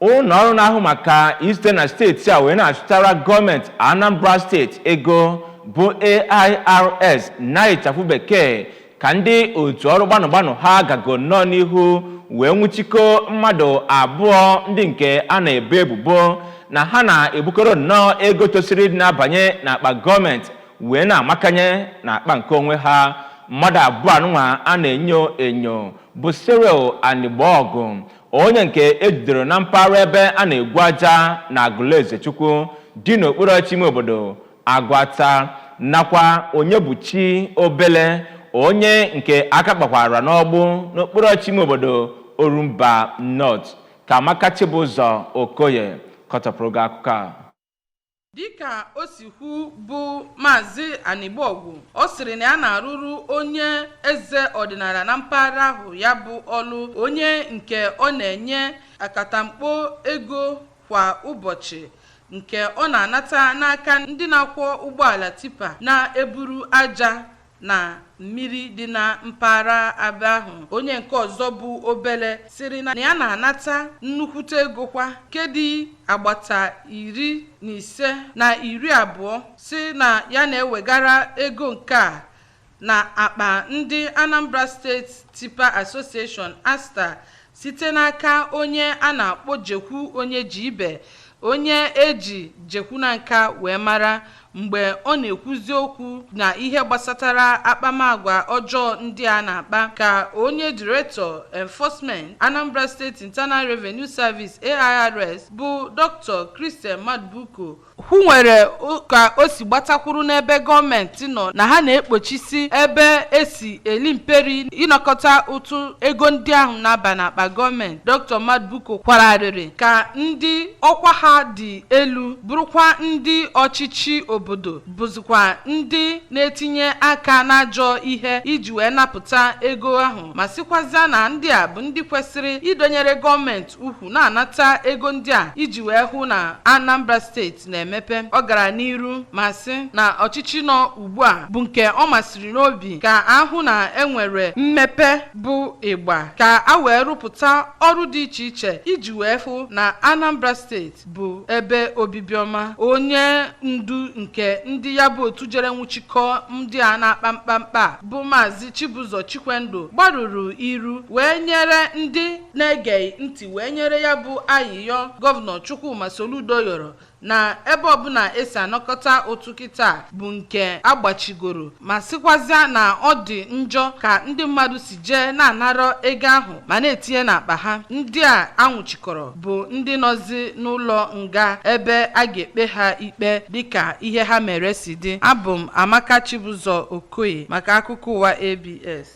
Ụlọ ọrụ na-ahụ maka isite na steeti a wee na-achụtara gọọmenti Anambra Steeti ego, bụ AIRS na ịchafụ bekee, ka ndị otu ọrụ gbanụ gbanụ ha gago nnọọ n'ihu wee nwụchikọ mmadụ abụọ ndị nke a na-ebo ebubo na ha na-ebukọrọ nnọọ ego tosiri ịdị na-abanye n'akpa gọọmenti wee na-amakanye n'akpa nke onwe ha. Mmadụ abụọ anụnwa a na-enyo enyo bụ Cyril Anigboọgụ, onye nke ejidere na mpaghara ebe a na-egwu aja na Agụlụezechukwu dị n'okpuru ọchịchị ime obodo Agụata, nakwa Onyebuchi Obele, onye nke aka kpakwara n'ọgbụ n'okpuru ọchịchị ime obodo Orumba North. Ka Amaka Chibụzọ Okoye kọtọpụrụ gị akụkọ a. Dịka o si kwu bụ Maazị Anịgbọgwụ, ọ sịrị na ya na-arụrụ onye eze ọdịnala na mpaghara ahụ ya bụ ọlụ, onye nke ọ na-enye akatamkpo ego kwa ụbọchị nke ọ na-anata n'aka ndị na-akwọ ụgbọala tipper na-eburu aja na mmiri dị na mpaghara ebe ahụ. Onye nke ọzọ bụ Obele sịrị na ya na-anata nnukwute ego kwa nke dị agbata 15 na 20, si na ya na-ewegara ego nke a na akpa ndị Anambra State Tipper Association, ASTA, site n'aka onye a na-akpọ Jekwu Onye Ji Ibe, onye eji Jekwu na Nka wee mara. Mgbe ọ na-ekwuzi okwu na ihe gbasatara akpamagwa ọjọọ ndị a na-akpa, ka onye Director Enforcement, Anambra State Internal Revenue Service, AIRS, bụ Dr. Christian Madubuko hụ nwere ka o si gbatakwuru n'ebe gọọmenti nọ na ha na-ekpochisi ebe esi eli mperi ịnọkọta ụtụ ego ndị ahụ na-aba n'akpa gọọmenti. Dr. Madubuko kwararịrị ka ndị ọkwa ha dị elu bụrụkwa ndị ọchịchị obodo bụzikwa ndị na-etinye aka n'ajọ ihe iji wee napụta ego ahụ, ma sịkwazịa na ndị a bụ ndị kwesịrị ịdọnyere gọọmenti ukwu na-anata ego ndị a iji wee hụ na Anambra Steeti na-emepe. Ọ gara n'iru ma sị na ọchịchị nọ ugbu a bụ nke ọ masịrị n'obi ka ahụ na enwere mmepe bụ ịgba, ka a wee rụpụta ọrụ dị iche iche iji wee hụ na Anambra Steeti bụ ebe obibi ọma. Onye ndu nke ndị ya bụ otu jere nwụchikọ ndị a na-akpa mkpamkpa bụ Maazị Chibụzọ Chikwendụ gbarụrụ iru wee nyere ndị na-ege ntị wee nyere ya bụ ayịyọ Gọvanọ Chukwuma Soludo yọrọ na ebe ọbụla esi anakọta ụtụ kịta bụ nke agbachigoro, ma sịkwazịa na ọ dị njọ ka ndị mmadụ si jee na-anarọ ego ahụ ma na-etinye n'akpa ha. Ndị a anwụchikọrọ bụ ndị nọzi n'ụlọ nga ebe a ga-ekpe ha ikpe dịka ihe ha mere si dị. Abụ m Amaka Chibụzọ Okoye maka akụkọ ụwa ABS.